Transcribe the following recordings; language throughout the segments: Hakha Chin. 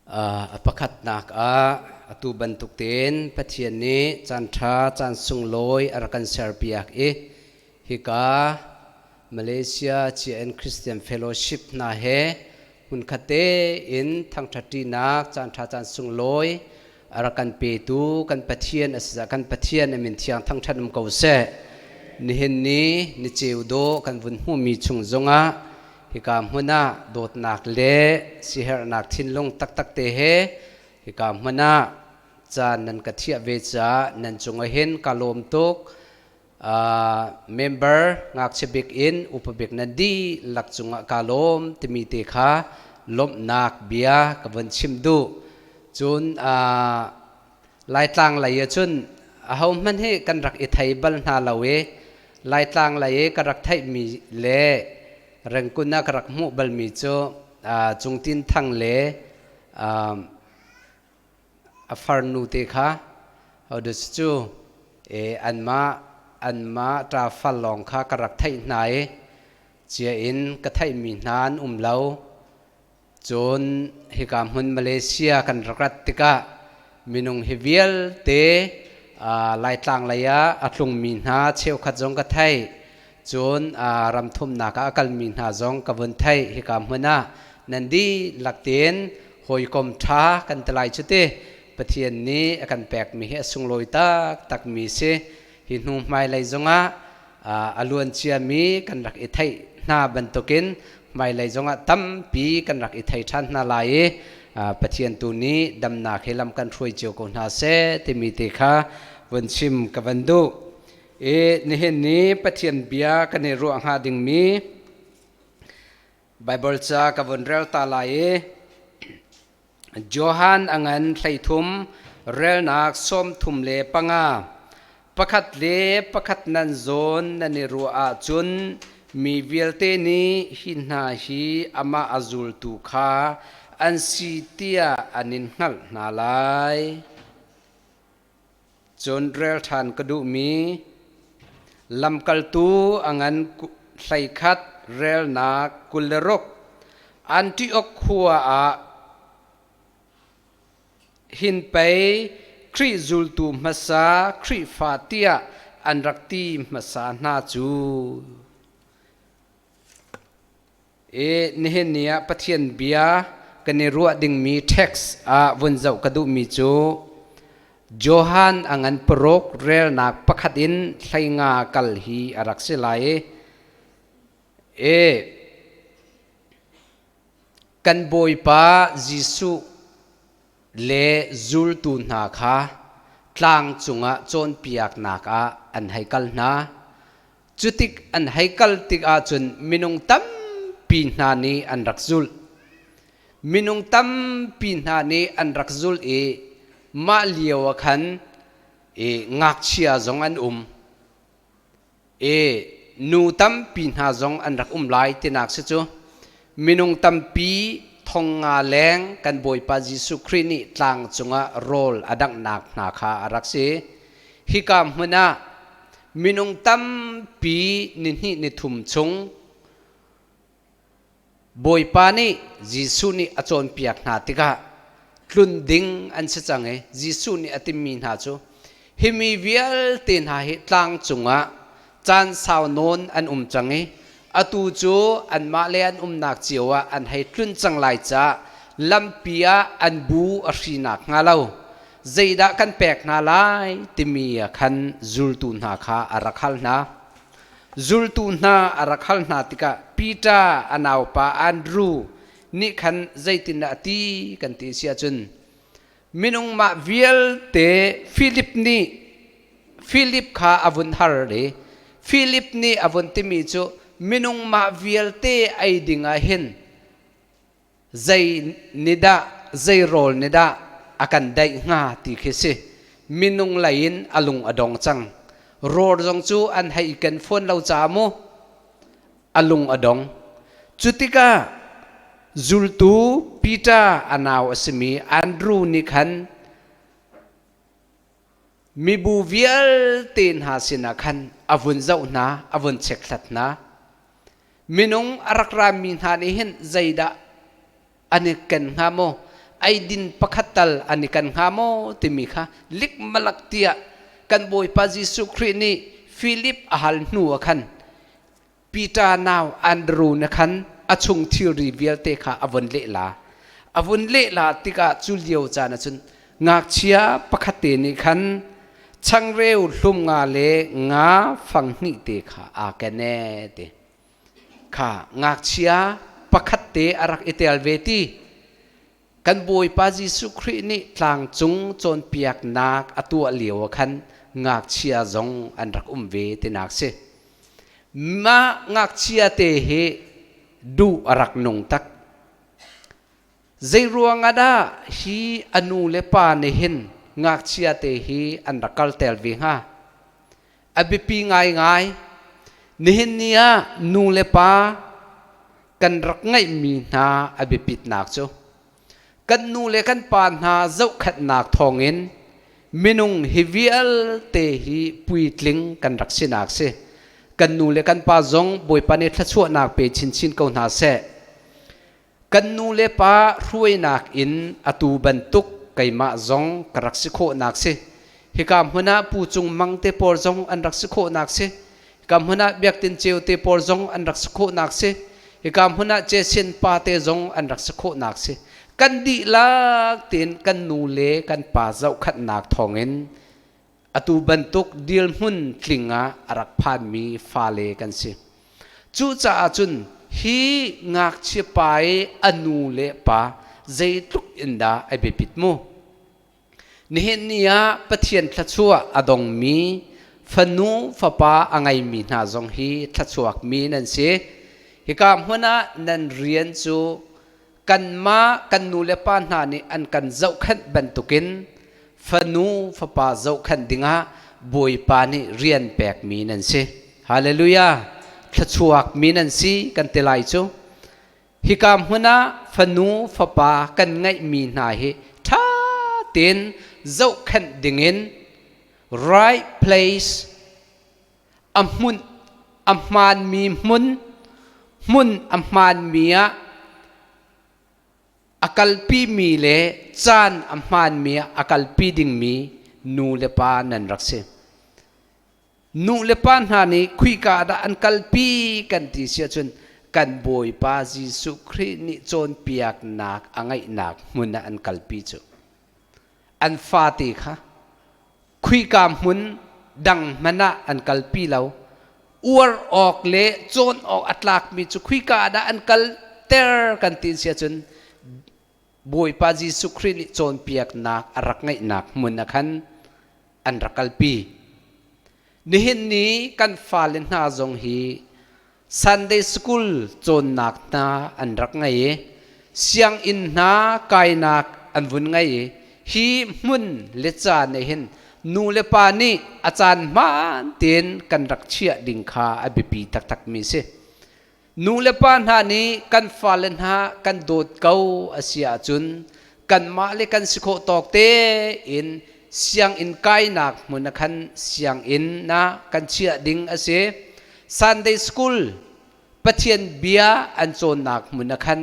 A pakhatnak ah atu bantuk tein Pathian nih caanṭha caan sunglawi a rak kan serpiak i hika Malaysia CN Christian Fellowship hna he hmunkhat tein thangṭhatṭinak caanṭha caan sunglawi a rak kan petu kan Pathian a si kan Pathian a min thiang thangṭhat um ko seh. Nihin ni ni ceu dawh kan vun hmuhmi chung zongah hika hmun ah dawtnak le siherhnak thinlung taktak te he hika hmun ah caan nan ka thiah ve caah nan cungah hin ka lawm tuk. Member ngakchia bik in upa bik nan dihlak cungah ka lawm timi te kha lawmhnak bia ka vun chim duh. Cun Laitlang lei ah cun ahohmanh hi kan rak i thei bal hna lo i Laitlang lei i ka rak theihmi le Rengkun ah ka rak hmuh balmi cu Cung Tin Thang le a farnu te kha hodah cu anmah anmah ṭa fal lawng kha ka rak theih hna i cia in ka theihmi hna an um lo. Cun hika hmun Malaysia kan rak rat tikah minung hi vialte Laitlang lei ah a tlungmi hna cheukhat zong ka theih. Cun ram thumnak ah a kalmi hna zong ka vun theih. Hika hmun ah nan dihlak tein hawikom ṭha kan ti lai cu ti. Pathian nih a kan pekmi hi a sunglawi taktakmi si. Hi hnu hmailei zongah a luan ciami kan rak i theih hna bantukin hmailei zongah tampi kan rak i thei ṭhan hna lai i Pathian tu nih damnak he lam kan hruai cio ko hna seh timi te kha vun chim ka van duh. I nihin ni Pathian bia kan i ruah hnga dingmi Bible ca ka vun rel ta lai i Johan a ngan 13 relnak 35 pakhat le pakhat nan zawn nan i ruah ahcun mi vialte nih hi hna hi amah a zultu kha an si tiah an in hngalh hna lai. Cun rel ṭhan ka duhmi lamkaltu a ngan 11 relnak 26 Antiok khua ah hin pei Khrih zultu hmasa Khrihfa tiah an rak ti hmasa hna cu. I nihin ni ah Pathian bia kan i ruah dingmi text ah vun zoh ka duhmi cu Johan a ngan paruk relnak pakhat in 15 kal hi a rak si lai i e kan Bawipa Jesuh le zultu hna kha tlang cungah cawnpiaknak ah an hei kal hna. Cutik an hei kal tik ahcun minung tampi hna nih an rak zulh. Minung tampi hna nih an rak zulh i mah lio ah khan i ngakchia zong an um i nu tampi hna zong an rak um lai tinak si cu. Minung tampi 5,000 leng kan Bawipa Jesuh Khrih nih tlang cungah rawl a danghnak hna kha a rak si. Hika hmun ah minung tampi nihnih nithum chung Bawipa nih Jesuh nih a cawnpiak hna tikah tlun ding an si cang i Jesuh nih a timmi hna cu hi mi vialte hna hi tlang cungah caan sau nawn an um cang i atu cu anmah le an umnak cio ah an hei tlun cang lai caah lampi ah an bu a hri nakhnga lo zeidah kan pek hna lai timi ah khan zultu hna kha a rak hal hna. Zultu hna a rak hal hna tikah Peter a naupa Andru nih khan zeitindah a ti kan ti si ahcun minung mah vialte Philip nih Philip kha a vun har i Philip nih a vun timi cu minung mah vialte ei ding ah hin zei ni dah zei rawl ni dah a kan daih hnga ti khi si. Minung lei in a lung a dong cang. Rawl zong cu an hei i ken fawn lo caah mu a lung a dong. Cu tikah zultu Peter a nau a simi Andrew nih khan mibu vialte hna sinah khan a vun zoh hna, a vun chekhlat hna. Minung a rak rami hna nih hin zeidah an i ken hnga maw? Eidin pakhat tal an i kan hnga maw timi kha likmalak tiah kan Bawipa Jesuh Khrih nih Philip a hal hnu ah khan Peter nau Andrew na khan a chung thilri vialte kha a vun leh la. A vun leh la tikah cu lio caan ah cun ngakchia pakhat te nih khan changreu hlum nga le nga fang hnih te kha aa ken ee ti. Kha ngakchia pakhat te a rak i tel ve ti. Kan Bawipa Jesuh Khrih nih tlangcung cawnpiaknak a tuah lio ah khan ngakchia zong an rak um ve tinak si. Mah ngakchia te hi duh a rak nung tak. Zeiruang ah dah hi a nu le pa nih hin ngakchia te hi an rak kalter ve hnga? A biapi ngaingai. Nihin ni ah nu le pa kan rak ngeihmi hna a biapitnak cu kan nu le kan pa hna zohkhenhnak thawngin minung hi vialte hi puitling kan rak sinak si. Kan nu le kan pa zong Bawipa nih thluachuahnak pe chinchin ko hna seh. Kan nu le pa hruainak in atu bantuk keimah zong ka rak si khawhnak si. Hika hmun ah Pu Cung Mang te pawl zong an rak si khawhnak si. Hika hmun ah Biak Tin Ceu te pawl zong an rak si khawhnak si. Hika hmun ah Cesin pa te zong an rak si khawhnak si. Kan dihlak tein kan nu le kan pa zohkhanhnak thawngin atu bantuk dirhmun tling ah a rak phanmi fale kan si. Cucaah cun hi ngakchia pa i a nu le pa zeitluk in dah a biapit mu? Nihin ni ah Pathian thluachuah a dongmi fanu fapa a ngeimi hna zong hi thluachuakmi nan si. Hika hmun ah nan rian cu kanmah kan nu le pa hna nih an kan zohkhenh bantukin fanu fapa zohkhenh dingah Bawipa nih rian pekmi nan si. Hallelujah! Thluachuakmi nan si kan ti lai cu. Hika hmun ah fanu fapa kan ngeihmi hna hi ṭha tein zohkhenh dingin right place a hmun a hmaanmi hmun hmun a hmaanmi ah a kalpimi le caan a hmaanmi ah a kalpi dingmi nu le pa nan rak si. Nu le pa hna nih khuika dah an kalpi kan ti si ahcun kan Bawipa Jesuh Khrih nih cawnpiaknak a ngeihnak hmun ah an kalpi cu. An fate kha khuika hmun dang hmanh ah an kalpi lo. Uar awk le cawn awk a tlakmi cu khuika dah an kalter kan ti si ahcun Bawipa Jesuh Khrih nih cawnpiaknak a rak ngeihnak hmun ah khan an rak kalpi. Nihin ni kan fale hna zong hi Sunday school cawnnak hna an rak ngei i sianginn hna kainak an vun ngei i hi hmun le caan nih hin nu le pa nih a caan hmaan tein kan rak chiah ding kha a biapi taktakmi si. Nu le pa hna nih kan fale hna kan dawt ko a si ahcun kanmah le kan si khawh tawk tein sianginn kainak hmun ah khan sianginn ah kan chiah ding a si. Sunday school Pathian bia an cawnnak hmun ah khan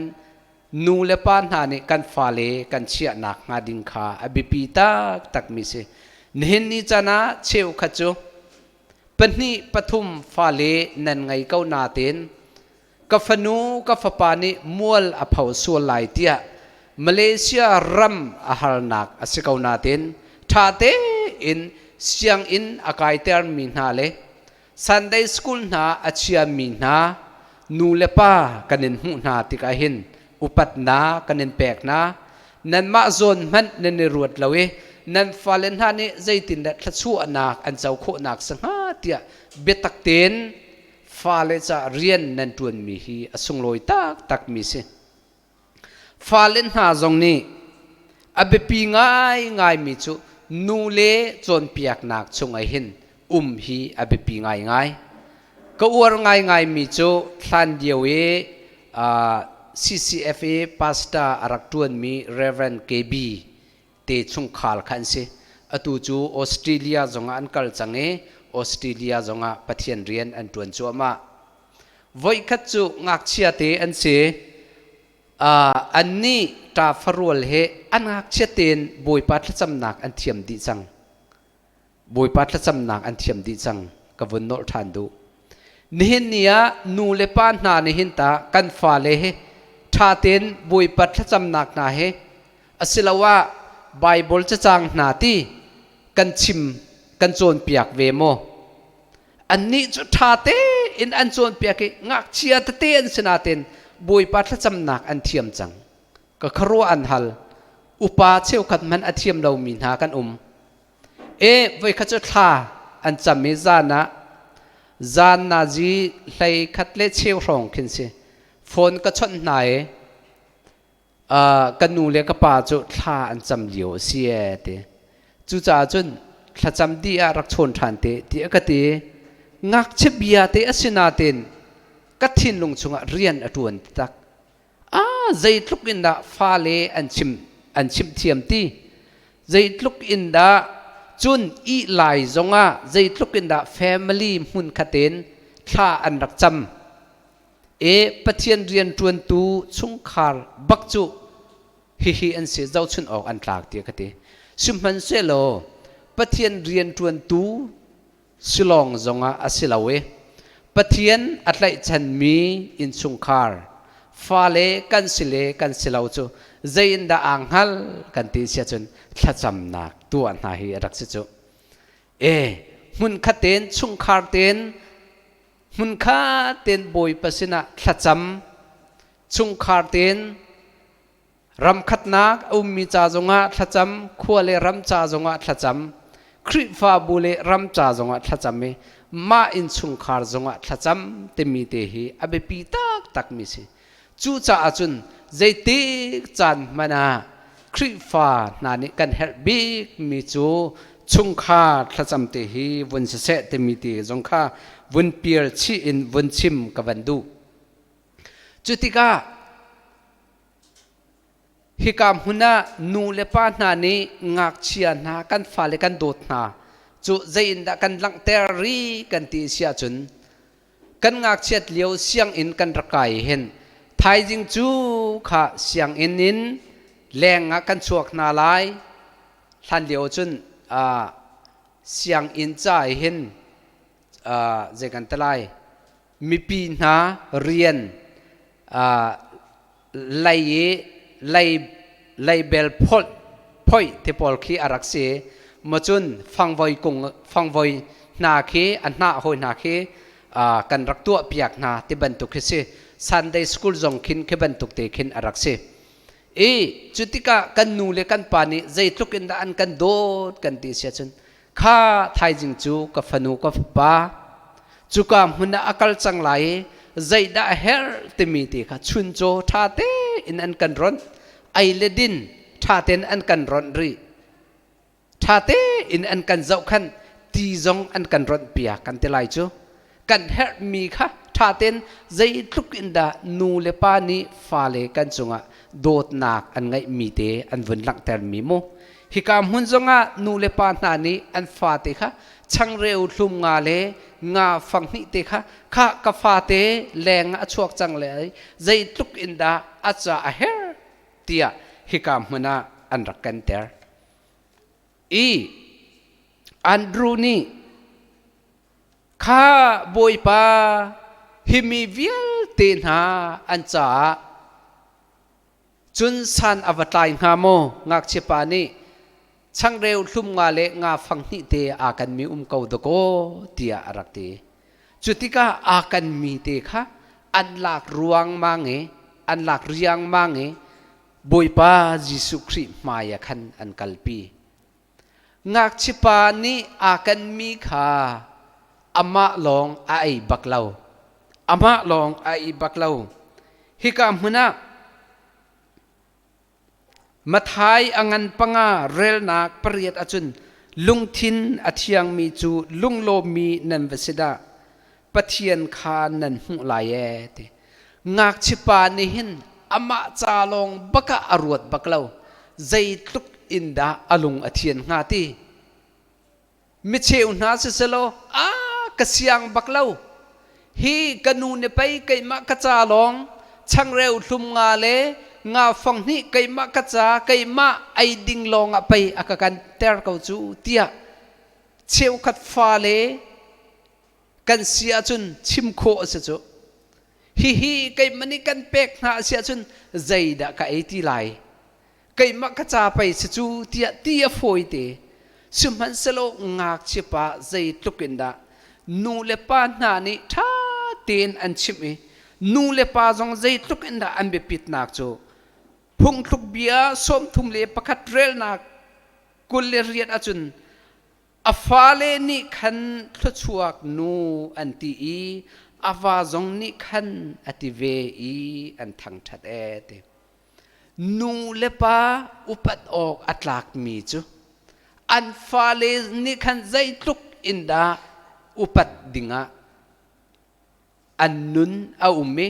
nu le pa hna nih kan fale kan chiahnak hnga ding kha a biapi taktakmi si. Nihin ni caan ah cheukhat cu pahnih pathum fale nan ngei ko nain ka fanu ka fapa nih mual a pho sual lai tiah Malaysia ram a harnak a si ko nain ṭha tein sianginn a kaitermi hna le Sunday school hna a chiami hna nu le pa kan in hmuh hna tikah hin upatnak kan in pek hna nanmah zawn hmanh nan i ruat lo i nan fale hna nih zeitindah thluachuahnak an co khawhnak si hnga tiah biatak tein fale ca rian nan ṭuanmi hi a sunglawi taktakmi si. Fale hna zong nih a biapi ngaingaimi cu nu le cawnpiaknak chungah hin um hi a biapi ngaingai. Ka uar ngaingaimi cu hlan lio i CCF i pastor a rak ṭuanmi Reverend KB te chungkhar kha an si. Atu cu Australia zongah an kal cang i Australia zongah Pathian rian an ṭuan cuahmah. Voikhat cu ngakchia te an si. Annih ṭa farual he an ngakchia tein Bawipa thlacamnak an thiam dih cang. Bawipa thlacamnak an thiam dih cang. Ka vun nolh ṭhan duh. Nihin ni ah nu le pa hna nih hin ta kan fale he ṭha tein Bawipa thlacamnak hna he asiloah Baibal cacang hna ti kan chim kan cawnpiak ve maw? Annih cu ṭha tein an cawnpiak i ngakchia tete an si nain Bawipa thlacamnak an thiam cang. Ka khuaruah an hal. Upa cheukhat hmanh a thiam lomi hna kan um. E voikhat cu thla an cam i zan ah zan nazi hlei khat le cheu hrawng khin si. Phone ka chawnh hna i ka nu le ka pa cu thla an cam lio a si ee ti. Cucaah cun thlacam dih ah rak chawn ṭhan te tiah ka ti. Ngakchia bia te a si nain ka thinlung chungah rian a ṭuan taktak. Ah, zeitluk in dah fale an chim an chimh thiam ti. Zeitluk in dah cun ih lai zongah zeitluk in dah family hmun khat in thla an rak cam. E Pathian rianṭuantu chungkhar bak cu hihi an si zohchunh awk an tlak tiah ka ti. Sihmanhsehlaw Pathian rianṭuantu silawng zongah a si lo i Pathian a tlaihchanmi innchungkhar fale kan si le kan si lo cu zei in dah aa hngal kan ti si ahcun thlacamnak tuah hna hi a rak si cu. E hmunkhat tein chungkhar tein hmunkhat tein Bawipa sinah thlacam chungkhar tein ramkhatnak a ummi ca zongah thlacam khua le ram ca zongah thlacam Khrihfabu le ram ca zongah thlacam i mah innchungkhar zongah thlacam timi te hi a biapi taktakmi si. Cucaah cun zeitik caan hmanh ah Khrihfa hna nih kan herh bikmi cu chungkhar thlacam te hi vun siseh timi te zong kha vun pial chih in vun chim ka van duh. Cu tikah hika hmun ah nu le pa hna nih ngakchia hna kan fale kan dawt hna cu zei in dah kan langhter ri kan ti si ahcun kan ngakchiat lio sianginn kan rak kai hin thaizing cu kha sianginn in leng ah kan chuak hna lai hlan lio cun sianginn ca hin zei kan ti lai mipi hna rian lei i lei leibel pholh phoih te pawl khi a rak si ma cun fangvoi kung fangvoi hna khi a hnah hawi hna khi kan rak tuah piak hna ti bantuk khi si. Sunday school zong khin khi bantuk te khin a rak si i cu tikah kan nu le kan pa nih zeitluk in dah an kan dawt kan ti sia cun kha thaizing cu ka fanu ka fapa cuka hmun ah a kal cang lai i zeidah a herh timi ti kha chuncaw ṭha tein an kan ronh, ei le din ṭha tein an kan ronh rih, ṭha tein an kan zohkhanh, ti zong an kan ronh piak kan ti lai cu. Kan herhmi kha ṭha tein zeitluk in dah nu le pa nih fale kan cungah dawtnak an ngeihmi te an vun langhtermi mu. Hika hmun zongah nu le pa hna nih an fate kha changreu hlum nga le nga fanghnih te kha kha ka fate leng ah a chuak cang le zeitluk in dah a ca a herh tiah hika hmun ah an rak kenter. I Andrew nih kha Bawipa hi mi vialte hna an caah cun san a va tlai hnga maw? Ngakchiapa nih changreu hlum nga le nga fang hnih te aa kanmi um ko dakaw tiah a rak ti. Cu tikah aa kanmi te kha an lak ruangmang i an lak riangmang i Bawipa Jesuh Khrih hmai ah khan an kalpi. Ngakchipa nih aa kanmi kha amah lawng a ei bak lo. Amah lawng a ei bak lo. Hika hmun ah Matthai a ngan panga relnak pariat ahcun lungthin a thiangmi cu lunglawmmi nan va si dah. Pathian kha nan hmuh lai ee ti. Ngakchipa nih hin amah ca lawng bak ah a ruat bak lo. Zeitluk in dah a lung a thian hnga ti. Micheu hna siselaw a ka siang bak lo. Hi ka nu nih pei keimah ka ca lawng changreu hlum nga le Nga fang hnih keimah ka ca keimah ei ding lawng ah pei a ka kan ter ko cu tiah cheukhat fale kan si ahcun chim khawh a si cu. Hihi keimah nih kan pek hna a si ahcun zeidah ka ei ti lai? Keimah ka ca pei si cu tiah ti a fawi te. Sihmanhsehlaw ngakchia pa zeitluk in dah nu le pa hna nih ṭha tein an chimh i nu le pa zong zeitluk in dah an biapitnak cu phungthluk bia 31 relnak 28 ahcun a fale nih khan thluachuak nu an ti i a va zong nih khan a ti ve i an thangṭhat ee ti. Nu le pa upat awk a tlakmi cu an fale nih khan zeitluk in dah upat dingah an nun a um i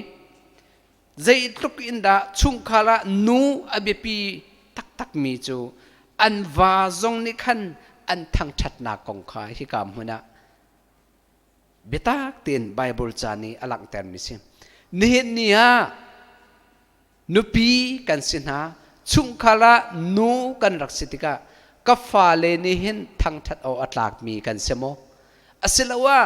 zeitluk in dah chungkhar ah nu a biapi taktakmi cu an va zong nih khan an thangṭhatnak kong kha hika hmun ah biatak tein Baibal ca nih a langhtermi si. Nihin ni ah nupi kan si hna, chungkhar ah nu kan rak si tikah ka fale nih hin thangṭhat awk a tlakmi kan si maw? Asiloah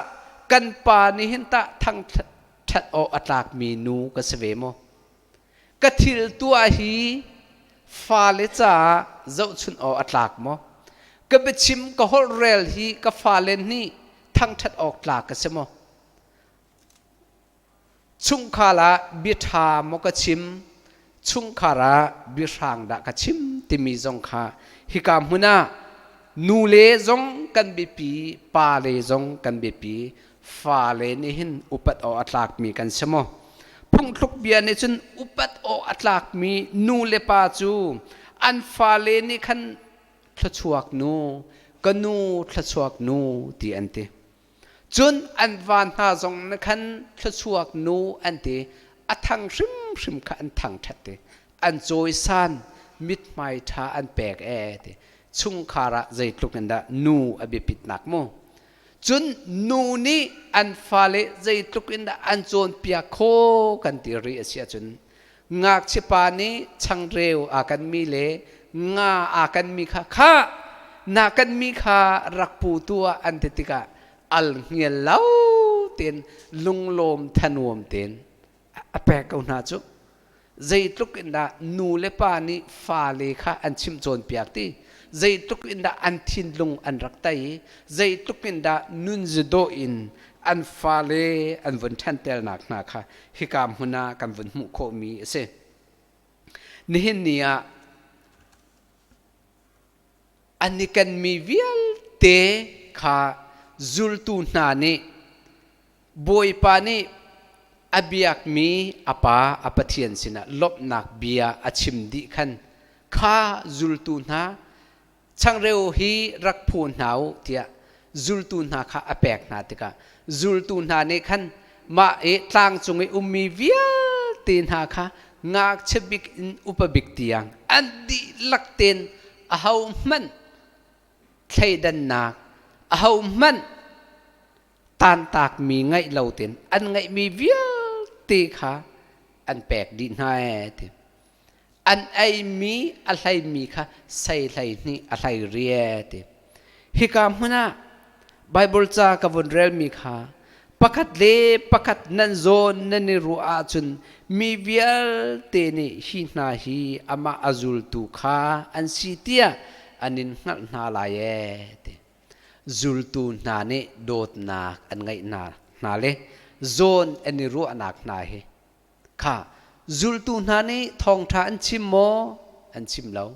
kan pa nih hin tah thangṭhat awk a tlakmi nu ka si ve maw? Ka thil tuah hi fale caah zohchunh awk a tlak maw? Ka biachim ka holhrel hi ka fale nih thangṭhat awk tlak ka si maw? Chungkhar ah biaṭha maw ka chim, chungkhar ah biahrang dah ka chim timi zong kha hika hmun ah nule zong kan biapi, pale zong kan biapi, fale nih hin upat awk a tlakmi kan si maw? Phungthluk bia nih cun upat awk a tlakmi nu le pa cu an fale nih khan thluachuak nu, ka nu thluachuak nu ti an ti. Cun an va hna zong nih khan thluachuak nu an ti. A thang hrimhrim kha an thangṭhat i an cawisan, mithmai ṭha an pek ee ti. Chungkhar ah zeitluk in dah nu a biapitnak mu. Cun nu nih an fale zeitluk in dah an cawnpiak khawh kan ti rih a si ahcun ngakchia pa nih changreu aa kanmi le nga aa kanmi kha khah na kanmi kha rak pu tuah an ti tikah al hngel lo tein lunglawm thanuam tein a pek ko hna cu. Zeitluk in dah nu le pa nih fale kha an chimh cawnpiak ti, zeitluk in dah an thinlung an rak tei i zeitluk in dah nunzidawh in an fale an vun ṭhanternak hna kha hika hmun ah kan vun hmuh khawhmi a si. Nihin ni ah an i kenmi vialte kha zultu hna nih Bawipa nih a biakmi a Pa a Pathian sinah lawmhnak bia a chim dih khan kha zultu hna changreu hi rak phu hna u tiah zultu hna kha a pek hna tikah zultu hna nih khan mah i tlang cung i ummi vialte hna kha ngakchia bik in upa bik tiang an dihlak tein ahohmanh thleidannak ahohmanh tantakmi ngaih lo tein an ngeihmi vialte kha an pek dih hna ee ti. An eimi a hleimi kha sei 12 a hlei rie ti. Hika hmun ah Bible ca ka vun relmi kha pakhat le pakhat nan zawn nan i ruah ahcun mi vialte nih hi hna hi amah a zultu kha an si tiah an in hngalh hna lai ee ti. Zultu hna nih dawtnak an ngeih hna hna le zawn an i ruahnak hna hi kha zultu hna nih thawngṭha an chim maw? An chim lo.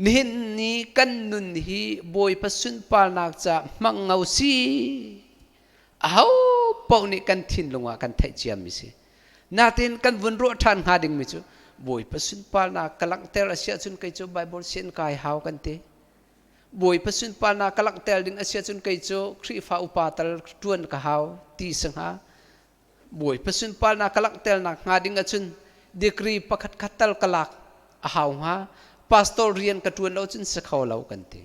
Nihin ni kan nun hi Bawipa sunparnak caah hmang ngo si. Aho paoh nih kan thinlung ah kan theih ciami si. Natin kan vun ruah ṭhan hnga dingmi cu Bawipa sunparnak ka langhter a si ahcun kei cu Bible sian kai hau kan ti. Bawipa sunparnak ka langhter ding a si ahcun kei cu Khrihfa upa tal ṭuan ka hau ti si hnga. Bawipa sunparnak ka langhternak hnga ding ahcun degree pakhat khat tal ka lak a hau hnga. Pastor rian ka ṭuan lo cun si kho lo kan ti.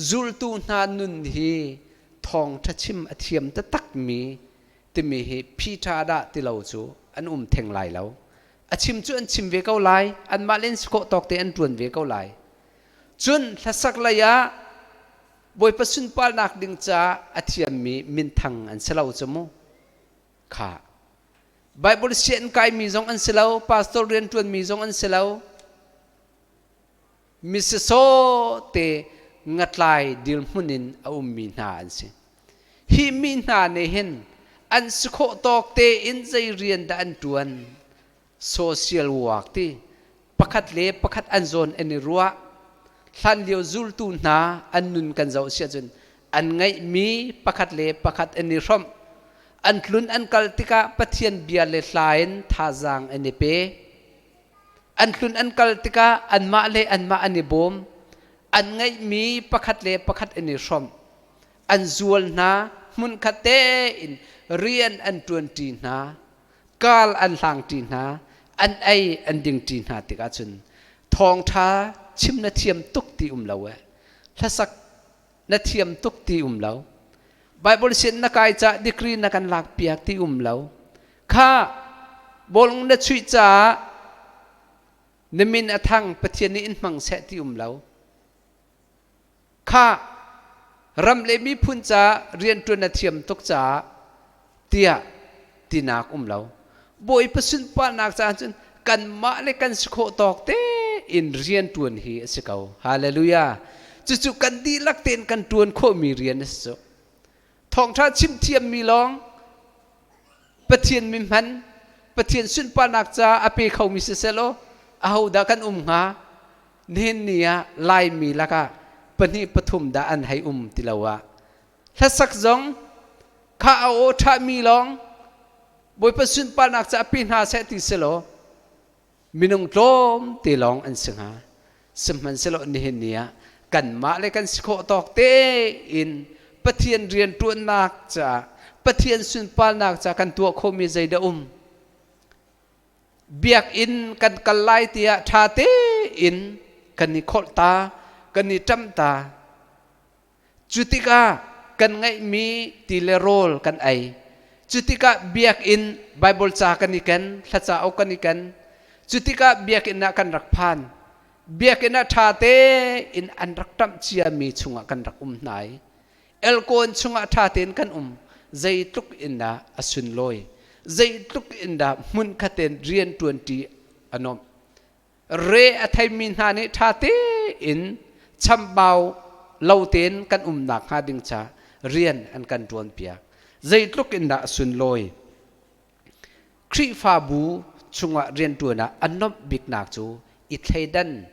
Zultu hna nun hi thawngṭha chim a thiam taktakmi timi hi Peter dah ti lo cu an um theng lai lo. A chim cu an chim ve ko lai, anmah len si khawh tawk te an ṭuan ve ko lai. Cun hlasak lei ah Bawipa sunparnak ding caah a thiammi minthang an si lo cu mu. Kha. Bible sian kaimi zong an si lo, pastor rian ṭuanmi zong an si lo. Misisaw te ngatlai dirhmun in a ummi hna an si. Hi mi hna nih hin an si khawh tawk tein zei rian dah an ṭuan? Social work ti pakhat le pakhat an zawn an i ruah. Hlanlio zultu hna an nun kan zoh si ahcun an ngeihmi pakhat le pakhat an i hrawmh. An tlun an kal tikah Pathian bia le hla in thazaang an i pe. An tlun an kal tikah anmah le anmah an i bawm. An ngeihmi pakhat le pakhat an i hrawmh. An zual hna, hmunkhat tein rian an ṭuanṭi hna, kal an hlangṭi hna, an ei an dingṭi hna tikah cun thawngṭha chim na thiam tuk ti um lo eh. Hlasak na thiam tuk ti um lo. Bible sin na kai ca degree na kan lak piak ti um lo. Kha bawlung na chuih caah na min a thang Pathian nih in hmang seh ti um lo. Kha ram le miphun ca rianṭuan na thiam tuk caah tiah tinak um lo. Bawipa sunparnak caah cun kanmah le kan si khawh tawk tein rian ṭuan hi a si ko. Hallelujah. Cucu kan dihlak tein kan ṭuan khawhmi rian a si cu. Thawngṭha chim thiammi lawng Pathian mi hman Pathian sunparnak caah a pe khomi siseh law ahodah kan um hnga? Nihin ni ah Laimi lakah pahnih pathum dah an hei um ti lo ah hlasak zong kha a aw ṭhami lawng Bawipa sunparnak caah pe hna seh ti si law minung tlawm te lawng an si hnga. Sihmanhsehlaw nihin ni ah kanmah le kan si khawh tawk tein Pathian rianṭuannak caah Pathian sunparnak caah kan tuah khawhmi zeidah um? Biakinn kan kal lai tiah ṭha tein kan i kholh ta, kan i ṭamh ta. Cu tikah kan ngeihmi ti le rawl kan ei. Cu tikah biakinn Bible ca kan i ken, thlacauk kan i ken. Cu tikah biakinn ah kan rak phan. Biakinn ah ṭha tein an rak ṭamh ciami chungah kan rak um hna i elkawn chungah ṭha tein kan um. Zeitluk in dah a sunlawi. Zeitluk in dah hmunkhat in rian ṭuanṭi a nuamh. Re a theimi hna nih ṭha tein chambau lo tein kan umnak hnga ding ca rian an kan ṭuanpiak. Zeitluk in dah a sunlawi. Khrihfabu chungah rianṭuan ah a nuamh biknak cu i thleidan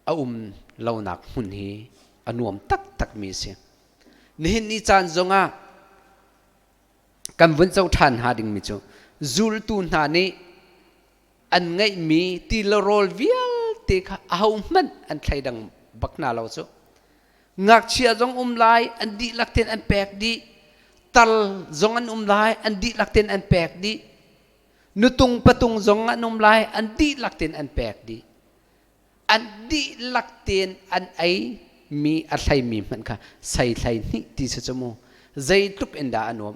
a um lonak hmun hi a nuam taktakmi a si. Nihin ni caan zongah kan vun co ṭhan hnga dingmi cu zultu hna nih an ngeihmi ti le rawl vialte kha ahohmanh an thleidang bak hna lo cu. Ngakchia zong um lai an dihlak tein an pek dih. Tal zong an um lai an dihlak tein an pek dih. Nutung patung zong an um lai an dihlak tein an pek dih. An dihlak tein an ei mi a hleimi hmanh kha sei hlei hnih ti si cu mu. Zeitluk in dah a nuam.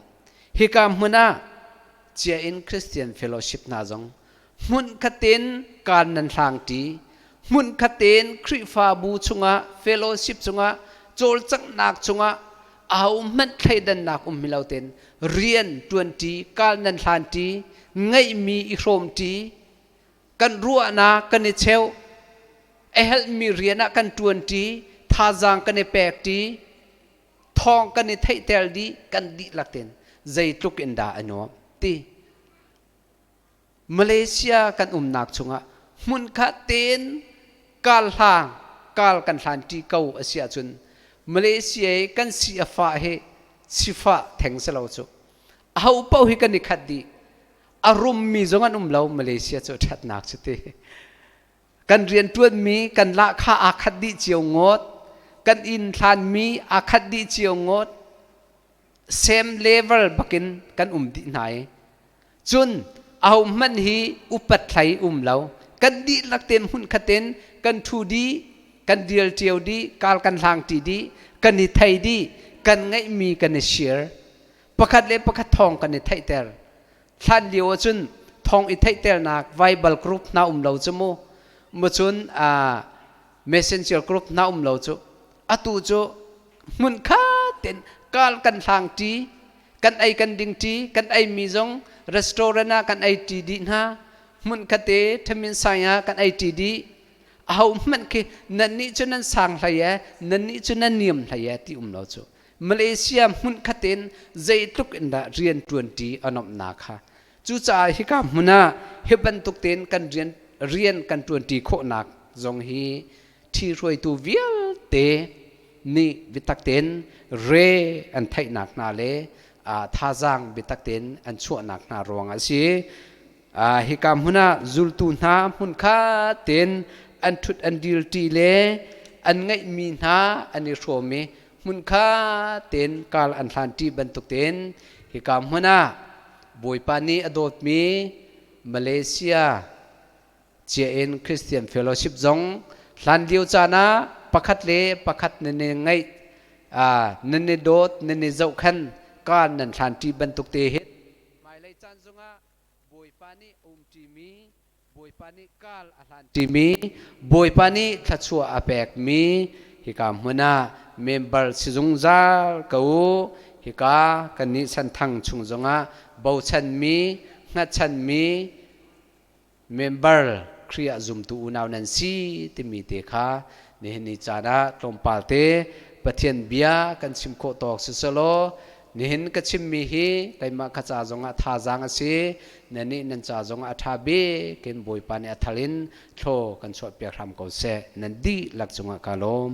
Hika hmun ah cia in Christian Fellowship hna zong hmunkhat in kaan nan hlangṭi hmunkhat in Khrihfabu chungah fellowship chungah cawlcanghnak chungah ahohmanh thleidannak um lo tein rian ṭuanṭi kal nan hlanṭi ngeihmi i hrawmṭi kan ruahnak kan i cheuh a helhmi rian ah kan ṭuanṭi thazaang kan i pekṭi thawng kan i theihter dih kan dihlak tein zeitluk in dah a nuam ti Malaysia kan umnak chungah hmunkhat tein kal hlang kal kan hlan ṭi ko a si ahcun Malaysia i kan si a fah hi sifah theng si lo cu aho paoh hi kan i khat dih a rummi zong an um lo Malaysia cu ṭhatnak cu ti kan rianṭuanmi kan lahkhah aa khat dih cio ngawt kan inn hlanmi aa khat dih cio ngawt same level bakin kan um dih hna i cun ahohmanh hi upat thlai um lo kan dihlak tein hmunkhat in kan ṭhu dih kan dial ṭio dih kal kan hlang ṭi dih kan i thei dih kan ngeihmi kan i share pakhat le pakhat thawng kan i theihter hlan lio ahcun thawng. Thong i theihternak Bible group hna um lo cu mu. Mu cun messenger group hna um lo cu atu cu hmun khat ten kal kan hlang ṭi kan ei kan ding ṭi kan ei mi zong restaurant ah kan ei ṭi dih hna hmun khate thamin sai ah kan ei ṭi dih aho hmanh khi nan nih cu nan sang hlei e nan nih cu nan niam hlei e ti um lo cu Malaysia hmun khatin zeitluk in dah rian ṭuan ṭi a nomhnak kha cucaah hika hmun ah hi bantuk tein kan rian rian kan ṭuanṭi khawhnak zong hi ṭhihruaitu vialte nih biatak tein re an theihnak hna le thazaang biatak tein an chuahnak hna ruangah a si. Hika hmun ah zultu hna hmunkhat tein an ṭhut an dirṭi le an ngeihmi hna an i hrawm i hmunkhat tein kal an hlanṭi bantuk tein hika hmun ah Bawipa nih a dawtmi Malaysia Cia-in Christian Fellowship zong hlanlio caan ah pakhat le pakhat nan i ngaih nan i dawt nan i zohkhan kaan nan hlanṭi bantuk te hin hmailei caan zongah Bawipa nih a umṭimi Bawipa nih kaal a hlanṭimi Bawipa nih thluachuah a pekmi hika hmun ah member si zungzal ko u. Hika kannih Senthang chung zongah bochanmi hngatchanmi member Khrih ah zumtu unau nan si timi te kha nihin ni caan ah tlawmpal te Pathian bia kan chim khawh tawk si selaw nihin ka chimmi hi keimah ka ca zongah thazaang a si nannih nan ca zongah a ṭha bik in Bawipa nih a thal in thlaw kan chuahpiak hram ko seh nan dihlak cungah ka lawm.